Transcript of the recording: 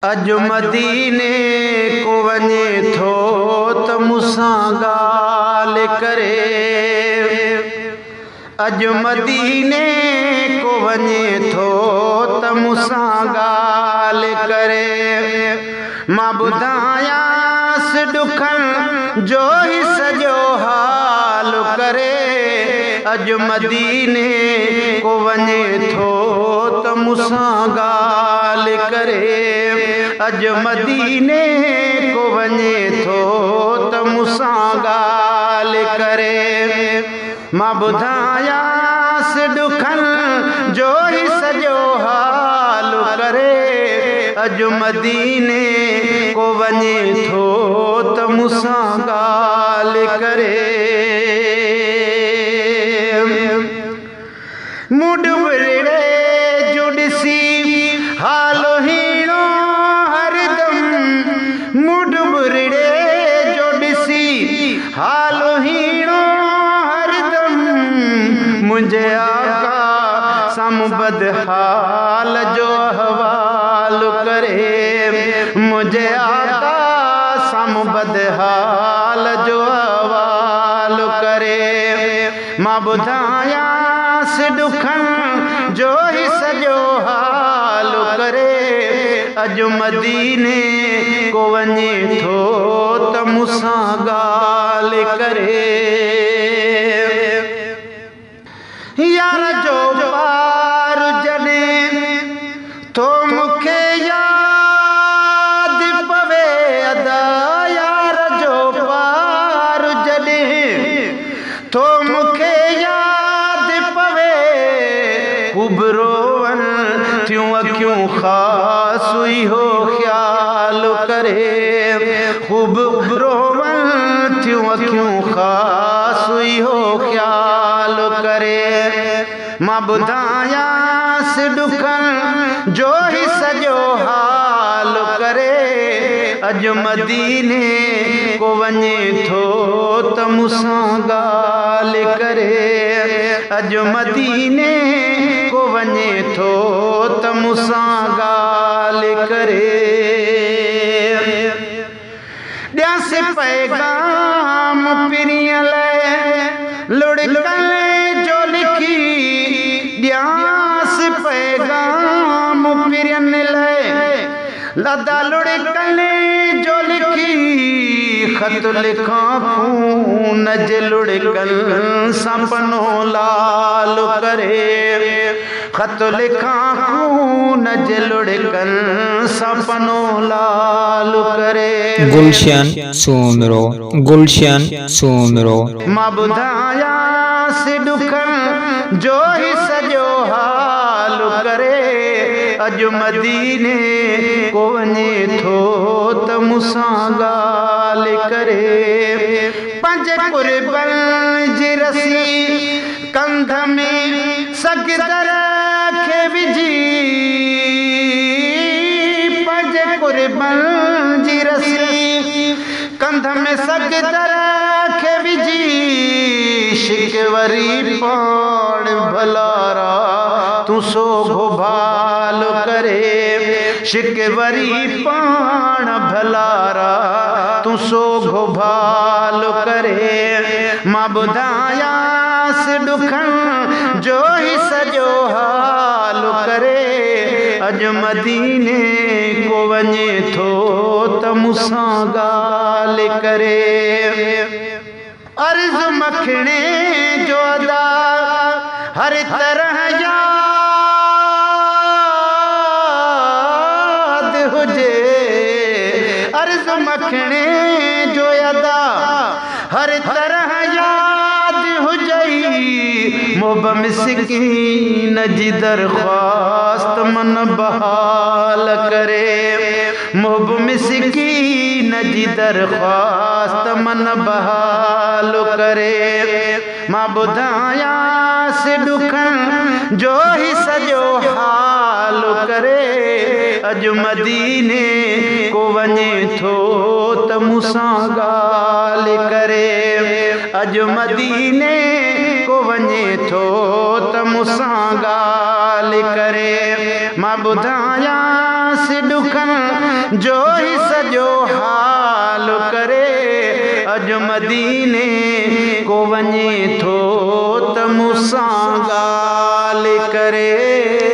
اڄ مديني ڪو وڃي ٿو ته مون سان ڳالهه ڪري. اڄ مديني ڪو وڃي ٿو ته مون سان ڳالهه ڪري. مان ٻڌايانس ڏکن جو هي سڄو حال ڪري. اڄ مديني ڪو وڃي ٿو ته مون سان ڳالهه ڪري. اڄ مديني ڪو وڃي ٿو ته مون سان ڳالهه ڪري. مان ٻڌايانس ڏکن جو هي سڄو حال ڪري. اڄ مديني ڪو وڃي ٿو ته مون سان ڳالهه ڪري. مون ڏٻرڙي جو ڏسي حال هيڻو هردم. مون ڏٻرڙي جو ڏسي حال هيڻو هردم. منهنجي آقا سامهون بدحال جو احوال ڪري. منهنجي آقا سامهون بدحال جو احوال ڪري. مان ٻڌايانس ڏکن جو هي سڄو حال ڪري. اڄ مديني ڪو وڃي ٿو ته مون سان ڳالهه ڪري. يار جو پار جڏهن ٿو مون کي ياد پوي ادا. يار جو پار جڏهن ٿو مون کي ياد پوي. خوب روئن ٿيون اکيون خاص اهو خيال ڪري. خوب روئن ٿيون اکيون خاص اهو خيال ڪري. مان ٻڌايانس ڏکن جو هي سڄو حال ڪري. اڄ مديني ڪو وڃي ٿو ته مون سان ڳالهه ڪري. اڄ مديني ڪو وڃي ٿو ته مون سان ڳالهه ڪري. ڏيانس پيغام پرينءَ لاءِ لڙڪن جو لکي. ڏيانس پيغام پرين لاءِ لدا لڙڪن جو لکي. خط لکان خون جي لڙڪن سان پنو لال ڪري. خط لکان خون جي لڙڪن سان پنو لال ڪري. گلشن سومرو، گلشن سومرو. مان ٻڌايانس ڏکن جو هي سڄو حال ڪري. اڄ مديني ڪو وڃي ٿو ته مون سان ڳالهه ڪري. پنهنجي قربن جي رسي ڪنڌ ۾ سگدر کي وجهي. پنهنجي قربن جي رسي ڪنڌ ۾ سگدر کي وجهي. شڪوري پاڻ ڀلارا تون سوگهو ڀال ڪري. شڪوري پاڻ ڀلارا تون سوگهو ڀال ڪري. مان ٻڌايانس ڏکن جو هي سڄو حال ڪري. اڄ مديني ڪو وڃي ٿو ته مون سان ڳالهه ڪري. عرض مکڻي جو ادا هر طرح ياد هجي. عرض مکڻي جو ادا هر طرح ياد هجئي. محب مسڪين جي درخواست من بحال ڪري. محب مسڪين جي درخواست من بحال ڪري. مان ٻڌايانس ڏکن جو هي سڄو حال ڪري. اڄ مديني ڪو وڃي ٿو ته مون سان ڳالهه ڪري. اڄ مديني ڪو وڃي ٿو ته مون سان ڳالهه ڪري. مان ٻڌايانس پڇانس ڏکن جو هي سڄو حال ڪري. اڄ مديني ڪو وڃي ٿو ته مون سان ڳالهه ڪري.